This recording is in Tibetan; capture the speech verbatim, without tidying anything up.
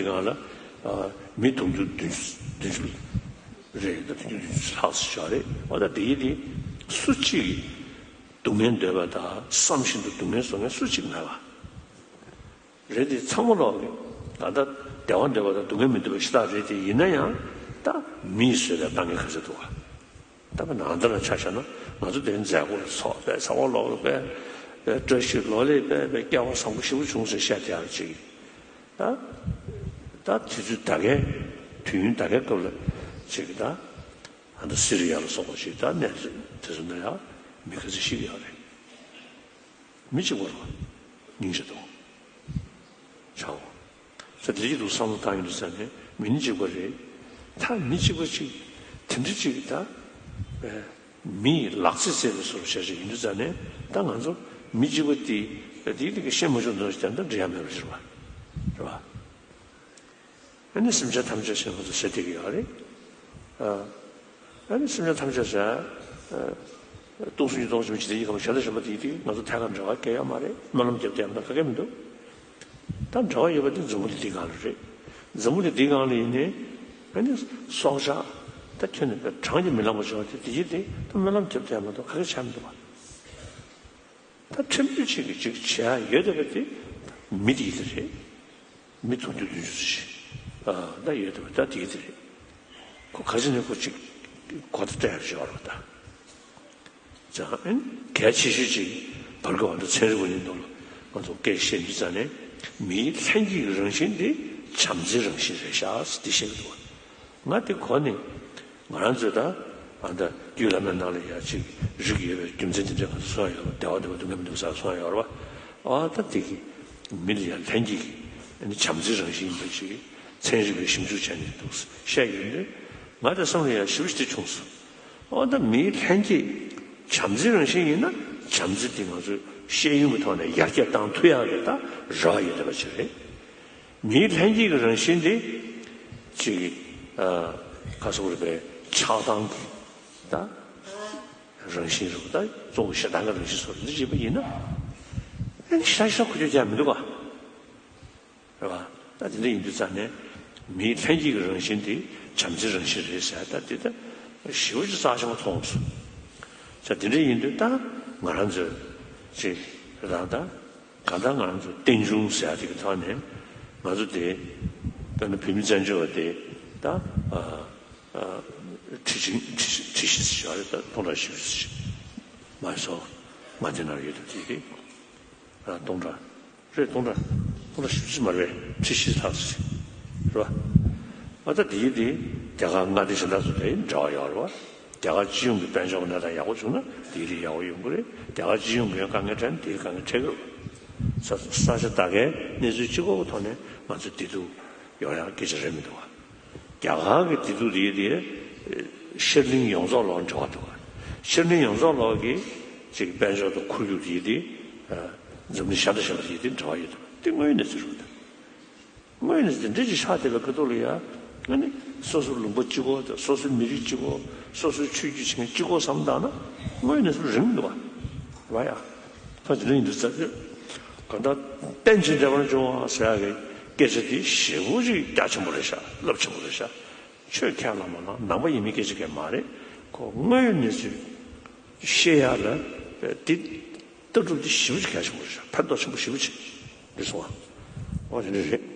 སྒང་ལ་མི་དུང་ཕྱུར་བདུན་ཅུ་བདུན་ཅུ་རེད། ད་དུང་ཕྱུར་བདུན་ཅུ་ལྷག་ཙམ་ཞིག་རེད། འོ་ད་དེ་ཡི་དེ་སུ་གཅིག་གིས་སྡུག་བསྔལ་འདོད་པ་དང་བསམ་བཞིན་དུ་སྡུག་བསྔལ་བཟོ་མཁན་སུ་གཅིག་མེད་པ་རེད། དེ་ཚང་མ་ལོག་གི་ད་ལྟ་བདེ་བ་འདོད་པ་དང་སྡུག་བསྔལ་མི་འདོད་པ་ཤ་སྟག་རེད། དེ་ཡིན་ན་ཡང་ད་མི་ཡིས་བཟོས་པའི་དཀའ་ངལ་ག་ཚོད་འདུག་ག་ད་པ་ནང་ལྟར་ལ་ཆ་བཞག་ན་ང་ཚོ་དེ་མཛད་སྒོ་ལ་ཚོགས་པའི་ཚ་བ་ལོག་པའི་པའི་བཀྲ་ཤིས་ལོ་ལེགས་པའི་པའི་སྐལ་བ་བཟང་པོ་ཞེ་པོ་བྱུང་ཟེར་བཤད་དེ་ཡང་ཅིག་ད་ད་དུས་ཚོད་ད་གའི་དུས་ཡུན་ད་གའི་སྐབས་ལ་ཅིག་ད་ཨ་ད་སི་རི་ཡ་ལ་སོགས་པ་ཞིག་ད་གནས་དེ་ཚོ་ན་ཡང་མི་ཁ་ཚ་ཤི་གི་ཡོད་རེད། མི་གཅིག་པ་རེད་པ། སྙིང་རྗེ་དང་། བྱའོ། ས་དེ་གཅིག་ཏུ་བསམ་བློ་བཏང་ཡོང་དུས་ཙ་ནས་མི་ནི་གཅིག་པ་རེད། ད་མི་གཅིག་པ་གཅིག་དེ་འདྲ་གཅིག་ད་མིའི་ལག་རྩེད་རྩེད་པའི་བཟོ་འདྲ་བྱས་བྱས་ཡིན་དུས་ཙ་ནས་ད་ང་ཚོ་མི་གཅིག་པ་དེ་དེ་དེ་གི་ཤེས་མ་བྱུང་དོན་ཞིག་ད་འདྲ་འདྲ་ཡ་མེད་པ་ཞིག་རེད་པ། རེད་པ། ཨ་ནི་སེམས་ཅན་ཐམས་ཅད་ཟེར་ང་ཚོ་ཟེར་བསྡད་ཀྱི་ཡོད་རེད། ཨ་ཨ་ནི་སེམས་ཅན་ཐམས་ཅད་ཟེར། སྟོང་གསུམ་གྱི་སྟོང་གསུམ་ཇི་ལྟ་བའི་ཁམས་གཞན་དང་གཞན་པ་དེ་ཡི་དེ་ང་ཚོ་ཐད་ཀར་འབྲེལ་བ་སྐྱེ་ཡོད་མ་རེད། སྨོན་ལམ་རྒྱབ་བསྡད་ཡོད་མ་གཏོགས་ག་གེ་མི་འདུག་ད་འབྲེལ་བ་ཡོད་པ་དེ་འཛམ་བུ་གླིང་འདིའི་སྒང་ལ་རེད། འཛམ་བུ་གླིང་འདིའི་སྒང་ལ་ཡིན་ནའི་ཨ་ནི་སྲོག་ཆགས་ད་ཁྱོན་ནས་གྲངས་ཀྱིས་མི་ལང་བ་བྱུང་བ་དེ་དེ་ཡི་དེ་ད་སྨོན་ལམ་རྒྱབ་བསྡད་ཡོད་མ་གཏོགས་ག་གེ་ཆགས་མི་འདུག་བ། ད་ཕྲན་བུ་གཅིག་གིས་གཅིག་བྱེད་ཡ་ཡོད་བསྡད་པ་དེ་མི་དེ་ཡི་དེ་རེད། མི་དུང་ཕྱུར་བདུན་ཅུ་ཙམ་ཞིག་ཨ་ད་ཡོད་བསྡད་པ་ད་དེ་ཡི་དེ་རེད། ཁོ་ག་ཚོད་ནས་ཁོ་གཅིག་གོ་བརྡ་སྤྲད་ཡ་ཞིག་ཡོད་རེད་པ་ད། ཅང་ཨེ་གལ་ཆེ་ཤོས་གཅིག་བར་སྐབས་ཨ་ད་ཚན་རིག་པ་ཡིན་མདོག་ལ་ང་ཚོ་སྐད་བཤད་དུས་ཙ་ནས་མིའི་ལྷན་སྐྱེས་ཀྱི་རང་བཞིན་དེ་བྱམས་བརྩེའི་རང་བཞིན་རེད་ཤག་ཟེར་དེ་བཤད་ཀྱི་འདུག་ང་དེ་གོ་ནས་ང་རང་ཚོས་ད་ཨ་ད་རྒྱུད་བླ་མའི་ནང་ལ་ཡ་ཅིག་རིགས་ཡོད་པའི་རྒྱུ་མཚན་དེ་འདྲ་ང་ཚོ་གསུངས་ཡ་ཡོད་པ། བདེ་བ་འདོད་པ་སྡུག་བསྔལ་མི་འདོད་པ་ཟེར་གསུངས་ཡ་ཡོད་རེད་པ། ཨ་ད་དེ་གི་མི་ལ་ཡ་ལྷན་སྐྱེས་ཀྱི་ཨ་ནི་བྱམས་བརྩེའི་རང་བཞིན་ཡིན་པ་ཅིག་ཚན་རིག་པས་ཞིབ་འཇུག་བྱས་ནས་འདུག་བཤད་ཡོད་དུས་ང་དེ་བསམ་བློ་ཡ་ཞེ་པོ་ཞིག་དེ་བྱུང་སོང་། ཨ་ད་མིའི་ལྷན་སྐྱེས་བྱམས་བརྩེའི་རང་བཞིན་ཡིན་ན་བྱམས་བརྩེ་དེ་ང་ཚོའི་ཤེས་ཡོན་གྱི་ཐོག་ནས་ཡར་རྒྱས་བཏང་ཐུབ་ཡག་གི་ད་རེ་བ་ཡོད་བསྡད་པ་ཅིག་རེད། མིའི་ལྷན་སྐྱེས་ཀྱི་རང་བཞིན་དེ་ཅིག་ཨ་ག་ཟེར་དགོས་རེད་པས། ཆགས་སྡང་གི་ད་རང་བཞིན་རེད་པ། ད་གཙོ་བོ་ཞེ་སྡང་གི་རང་བཞིན་བཟོ་འདི་བྱེད་པ་ཡིན་ན་ཨ་ནི་ཞེ་དྲག་ཞེ་དྲག་ཁོ་ཚོས་ཀྱང་མི་འདུག་ག་རེད་པ། ད་དེ་འདྲ་ཡིན་དུས་ཙ་ནས་མིའི་ལྷན་སྐྱེས་ཀྱི་རང་བཞིན་དེ་བྱམས་བརྩེའི་རང་བཞིན་རེད་ཟེར། ད་དེ་ད་ཞེ་པོ་ཅིག་རྩ་ཆེན་པོ་མཐོང་སོང་། ད་དེ་འདྲ་ཡིན་དུས་ད་ང་རང་ཚོས་ཅིག་རང་ད་གང་ལྟར་ང་རང་ཚོ་རྟེན་འབྱུང་ཟེར་ཡ་དེ་གི་ཐོག་ནས་ང་ཚོ་དེ་དཔེར་ན་བོད་མི་བཙན་བྱོལ་བ་དེ་ད་ཨ་ཨ་ཁྲི་ཆིང་ཁྲི་ཁྲི་བཞི་ཟེར་བ་རེད། ད་སྟོང་ཕྲག་བཞི་བཅུ་ཟེར་མ་སོང་། ང་དེ་ན་ཡོད་དུས་དེ་དེ་ཨ་སྟོང་ཕྲག་རེད། སྟོང་ཕྲག་སྟོང་ཕྲག་བཞི་བཅུ་ཙམ་མ་རེད། ཁྲི་བཞི་ལྷག་ཙམ་རེད་པ། ཨ་ད་དེ་ཡི་དེ་རྒྱ་གར་མངའ་སྡེ་གཞན་དག་ཚོ་དེ་འབྲེལ་བ་ཡོད་རེད་པ། རྒྱ་གར་སྤྱི་ཡོངས་ཀྱི་དཔལ་འབྱོར་གྱི་གནས་སྟངས་ཡག་པོ་བྱུང་ན་དེ་ཡི་དེ་ཡག་པོ་ཡོང་གི་རེད། རྒྱ་གར་སྤྱི་ཡོངས་ཀྱི་དཀའ་ངལ་འཕྲད་ན་དེ་ཡི་དཀའ་ངལ་འཕྲད་ཀྱི་རེད་པ། ས་ས་ཆ་ད་གའི་གནས་ཚུལ་གཅིག་པོ་གི་ཐོག་ནས་ང་ཚོ་བདེ་སྡུག་ཡོང་ཡག་སྐད་ཆ་རེད་མི་འདུག་ག་རྒྱ་གར་གྱི་བདེ་སྡུག་དེ་ཡི་དེ་ཤར་གླིང་ཡོངས་རྫོགས་ལོག་འབྲེལ་བ་འདུག་ག་ཤར་གླིང་ཡོངས་རྫོགས་ལོག་གི་ཅིག་དཔལ་འབྱོར་དང་ཁོར་ཡུག་དེ་ཡི་དེ་འཛམ་གླིང་གཞན་དང་གཞན་པ་དེ་ཡི་དེ་འབྲེལ་བ་ཡོད་འདུག་དེ་དངོས་ཡོད་གནས་ཚུལ་རེད་པ། དངོས་ནས་དེ་འདྲ་ཅིག་ཆགས་བསྡད་པའི་ཁ་ཐུག་ལ་ཡ། ཨ་ནི་སོ་སོའི་ལུང་པ་གཅིག་པོ་དང་སོ་སོའི་མི་རིགས་གཅིག་པོ། སོ་སོའི་ཆོས་བརྒྱུད་བྱེད་མཁན་གཅིག་པོ་བསམ་བཏང་ན་དངོས་ནས་སུ་རིང་མི་འདུག་བ། རེད་པ། ཡ། ད་དེ་འདྲ་ཡིན་དུས་ཙང་གང་ལྟར་རྟེན་ཅིང་འབྲེལ་བར་འབྱུང་བ་ཟེར་ཡ་གི་སྐད་ཆ་དེ་ཞེ་པོ་ཅིག་རྒྱ་ཆེན་པོ་རེད་ཤག་རླབས་ཆེན་པོ་རེད་ཤག་ཆོས་ཁས་བླངས་མ་བླངས་ནང་པ་ཡིན་མིན་སྐད་ཆ་གང་ཡང་མ་རེད། ཁོ་དངོས་ཡོད་གནས་ཚུལ་ཤེས་ཡ་ལ་དེ་ལྟ་གྲུབ་དེ་ཞེ་པོ་ཅིག་གལ་ཆེན་པོ་རེད་ཤག་ཕན་ཐོགས་ཆེན་པོ་ཞེ་པོ་ཅིག་རེད་སོང་བ། འོ་དེ་འདྲ་རེད།